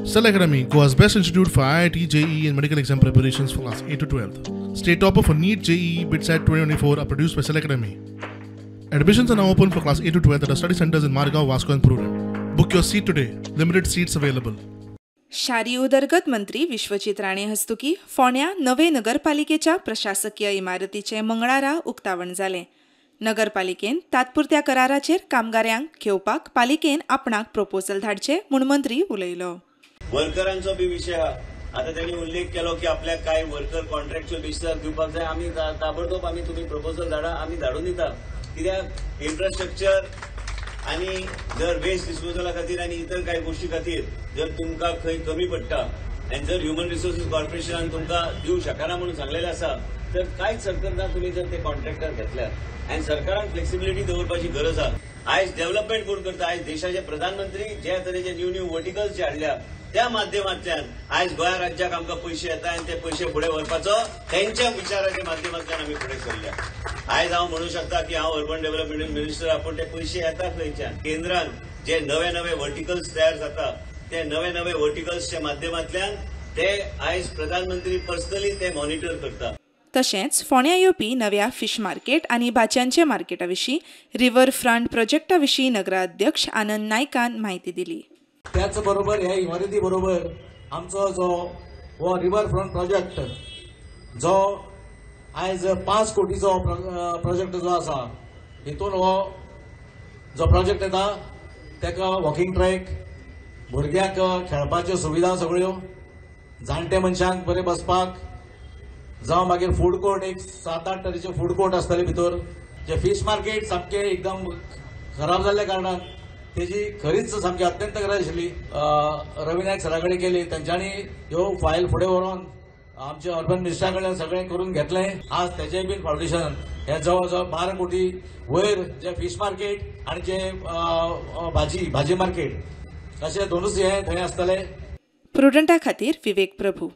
Cell Academy, Goa's best institute for IIT, JEE and medical exam preparations for class 8 to 12. State topper for NEET, JEE, BITSAT 2024 are produced by Cell Academy. Admissions are now open for class 8 to 12 at our study centers in Margao, Vasco and Prudent. Book your seat today. Limited seats available. शारी उदरगत मंत्री विश्वजीत राणे हस्तुकी फोंड्या नवे नगरपालिकेच्या प्रशासकीय इमारतीचें मंगळारा उक्तावण जालें. नगरपालिकेन तात्पुरत्या कराराचेर कामगारांक घेवपाक पालिकेन आपणाक प्रपोजल धाडचे म्हूण मंत्री उलयलो. वर्करांचो बी विशय आहा. आतां त्यांनी उल्लेख केलो की आपल्याक कांय वर्कर कॉन्ट्रॅक्च्युअल बेसिसार दिवपाक जाय. आमी ताबडतोब आमी तुमी प्रपोजल धाडा, आमी धाडून दिता. कित्याक इन्फ्रास्ट्रक्चर आनी जर वेस्ट डिस्पोजला खातीर आनी इतर कांय गोश्टी खातीर जर तुमकां खंय कमी पडटा आनी जर ह्युमन रिसोर्सीस कॉर्पोरेशनान तुमकां दिवंक शकना म्हणून सांगलेलें आसा तर कांयच हरकत ना तुमी जर ते कॉन्ट्रॅक्टर घेतल्यार. आनी सरकारान फ्लेक्सिबिलिटी दवरपाची गरज आहा. आयज डेव्हलपमेंट कोण करता? आयज देशाचे प्रधानमंत्री ज्या तरेचे न्यू न्यू वर्टिकल्स जे हाडल्या त्या माध्यमांतल्यान आयज गोंया राज्याक आमकां पयशे येता आनी ते पयशे फुडें व्हरपाचो तेंच्या विचाराच्या माध्यमांतल्यान आमी फुडें सरल्या. आयज हांव म्हणू शकता की हांव अर्बन डेव्हलपमेंट मिनिस्टर आहा, पूण ते पयशे येता खंयच्यान? केंद्रान जे नवे नवे वर्टिकल्स तयार जाता ते नवे नवे वर्टिकल्सच्या माध्यमांतल्यान ते आयज प्रधानमंत्री पर्सनली ते मॉनिटर करता. तशेंच फोंड्या येवपी नव्या फिश मार्केट आनी भाजयांचे मार्केटा विशीं, रिव्हर फ्रंट प्रोजेक्टा विशीं नगराध्यक्ष आनंद नायकान म्हायती दिली. त्याच बरोबर ह्या इमारती बरोबर आमचो जो हो रिव्हर फ्रंट प्रोजेक्ट जो आयज 5 कोटीचो प्रोजेक्ट जो आसा, हितून हो जो प्रोजेक्ट येता तेका वॉकिंग ट्रॅक, भुरग्यांक खेळपाच्यो सुविधा सगळ्यो, जाणटे मनशांक बरें बसपाक, जावं मागीर फूड कोर्ट, एक 7-8 तरेचे फूड कोर्ट आसतले भितर. जे फीश मार्केट सामकें एकदम खराब जाल्ल्या कारणान तेजी खरीच सामकी अत्यंत गरज आशिल्ली. रवी नायक सरा कडेन केली, तेंच्यांनी ह्यो फायल फुडें व्हरोन आमचे अर्बन मिनिस्टरा कडल्यान सगळें करून घेतलें. आज तेजें बीन फावंडेशन हे जवळ जवळ 12 कोटी वयर जे फीश मार्केट आनी जे भाजी मार्केट अशे दोनूच हे थंय आसतले. प्रुडंटा खातीर विवेक प्रभू.